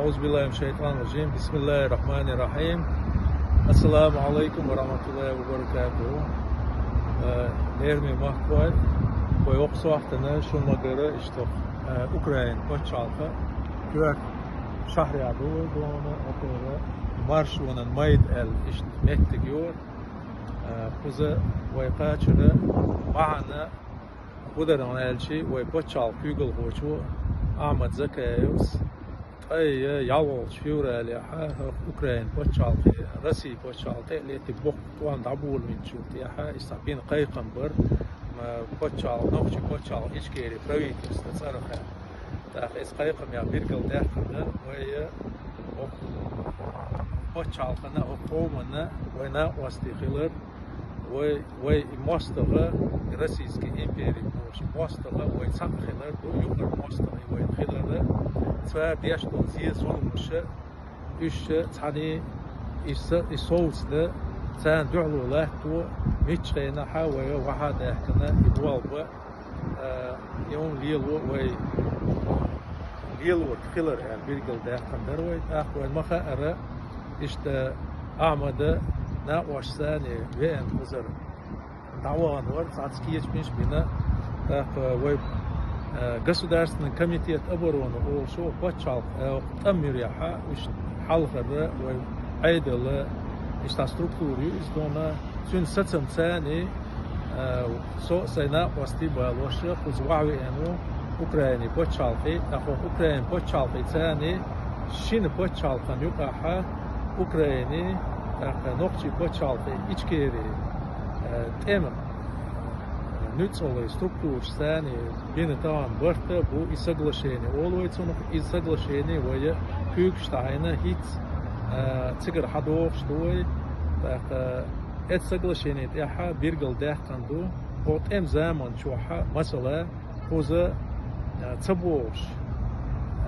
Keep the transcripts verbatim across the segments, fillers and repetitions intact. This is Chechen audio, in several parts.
أعوذ بالله من الشيطان الرجيم. بسم الله الرحمن الرحيم. السلام عليكم ورحمة الله وبركاته. Э, лераме махкой, вай окху сохьтана шун магара иштта, э, Украин паччахьалкха коьрта шахьар ду вай дона, окхара Маршонан майда аьлла иштта меттиг юра. Э, кхуза вай кхачара бахьана хӀун дар аьлча, вай паччахьалкхан куьйгалхочо Ахьмад Закаевс ткъе ялхолгӀачу февралехьа Украин паччахьалкхе, Росси паччахьалкхе летиг боккха тӀом дӀаболавинчул тӀехьа, иза бина кхайкхам бар, м, паччахьалкх-, нохчийн паччахьалкхан Ичкери правительства цӀарах. ТӀаккха иза кхайкхам яха биргал даьккхина вай, э, паччахьалкхана, къомана, вай накъостий хилар, вай, вай и мостагӀа, Российский импери бохуш, и мостагӀа вай цхьаъ хилар ду, юкъара мостагӀий вай хилар, цара деш долу зе зуламаш, уьш цхьаьний и са-, и совцадан, царна дуьхьало латто, мичча хенахьа вай ваха а даьккхина, и болба, а, и хӀума лело вай, лелорг хилар аьлла биргал даьккхина дара вай. ТӀаккха вай ма хаара, иштта Ахьмада накъостий санна веана кхузара дӀавахана вара, цхьацца кечамаш бина. ТӀаккха вай, а, Государственный комитет обороны олуш паччахьалкх, а, тӀам муьрехьа, уьш хьалхара вай Ӏедала, иштта структура ю иза дона, цуьнан сацам царний, а, со а сайн накъостий а балош, кхуза ваха веана ву Украинин паччахьалкхе, тӀаккха Украинин паччахьалкхе царний шина паччахьалкхан юкъахьа Украинин, тӀаккха нохчийн паччахьалкхе Ичкери, а, тӀема, а, нуьцкъалгӀий структураш царний бина тахана барт бу и соглашение. Олу вай цунах, и соглашение вай куьйгаш тӀехь хӀинца, а, цигара хьадохуш ду вай. ТӀаккха Эцу соглашени тӀехьа биргал даьккхина ду, хӀокху тӀеман заман чохьа, масала, кхуза, а, ца богӀуш,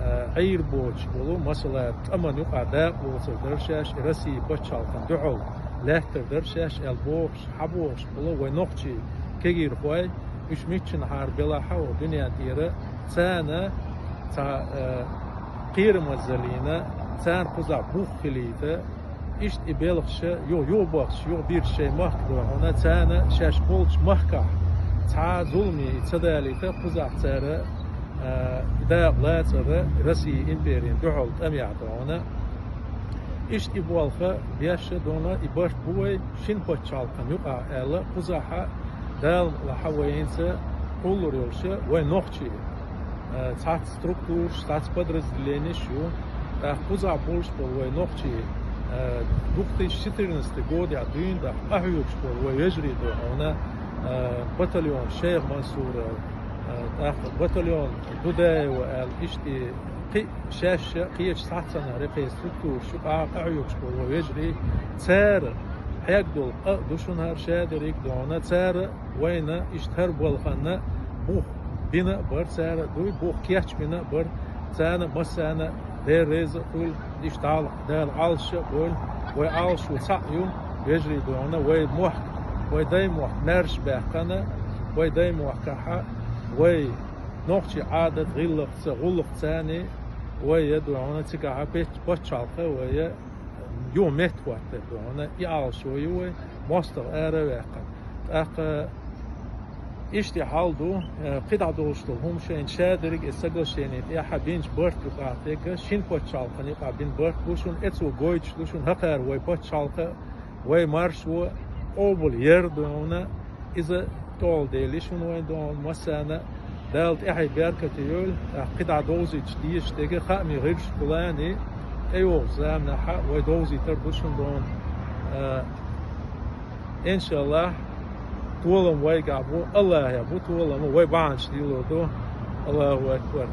а, Ӏийр боцуш болу, масала, тӀаман юкъа дакъа лоцур дара шаьш, России пачхьалкхана дуьхьал лаьттар дара шаьш аьлла бохуш, хьан бохуш болу вай нохчий кегийрхой, уьш миччанхьара белахьа а дуьнен тӀера, царна цхьа, а, кхерамазаллина, царна кхузахь бух хилийта, иштта и белхаша юха, юха бахча, юха бирча шайн махка ду хьуна, царна шаьш болчу махкахь цхьа а зуламе и ца далийта, кхузахь цара, а, дакъа лацара России империн дуьхьал тӀамехь ду хьуна. Иштта и болх беш а дуна, и барт бу вай шина пачхьалкхан юкъахь аьлла, кхузахьа Дала мукъ лахь вайца кхуллур йолуша вай нохчий, а, цхьацца структураш, цхьацца подразделенеш ю. ТӀаккха кхузахь болуш болу вай нохчий, а, две тысячи четырнадцатый годехь дуьйна тӀаккха къахьоьгуш болу вай вежарий ду хьуна, а, батальон Шайх Мансура, а, тӀаккха батальон Дудаева аьлла, иштта кхин а шаьш а кхечу цхьаццанхьа рекхе структураш ю, къа-, къахьоьгуш болу вай вежарий. Цара хьегна долу къа а ду шуна хӀара шадерриг а ду хьуна, цара вайна иштта хӀара балханна бух бина а бара цара, дуй бух кечбина а бара царна, массарна Дела реза а хуьлу, иштта Дала, Дала Ӏалаш а бойла, вай Ӏалашо цхьаъ ю, вежарий ду хьуна, вай мохк, вай дай мохк маьрша баьккхина, вай дай мохкахьа, вай нохчий Ӏадат, гӀиллакхца, гӀуллакхца царний, вай я ду хьуна, цигахьа пет-, пачхьалкха вай я юха меттахӀоттар ду хьуна, и Ӏалашо ю вай, мостагӀа ара а ваьккхина. ТӀаккха иштта хьал ду, э, кхидӀа долуш долу хӀума шайна шадерриг и соглашени тӀехьа бинчу барт юкъахь дерг, шина пачхьалкхан юкъахь бина барт бу шуна, эцо гойтуш ду шуна, хӀокхара вай пачхьалкха, вай маршо къобал яр ду хьуна, иза тӀехула дели шуна вайн догӀу массарна, Дала тӀаьхье беркате йойла, тӀаккха кхидӀа довзуьйтуш дезаш дерг хаамийн гӀирсашкахула а, тӀейогӀучу заманахьа вай довзуьйтур ду шуна догӀу. А, иншаллахӀ, толам вайгахь бу, АллахӀехь бу толам, вай бахьанаш дийлур ду. Аллаху акбар.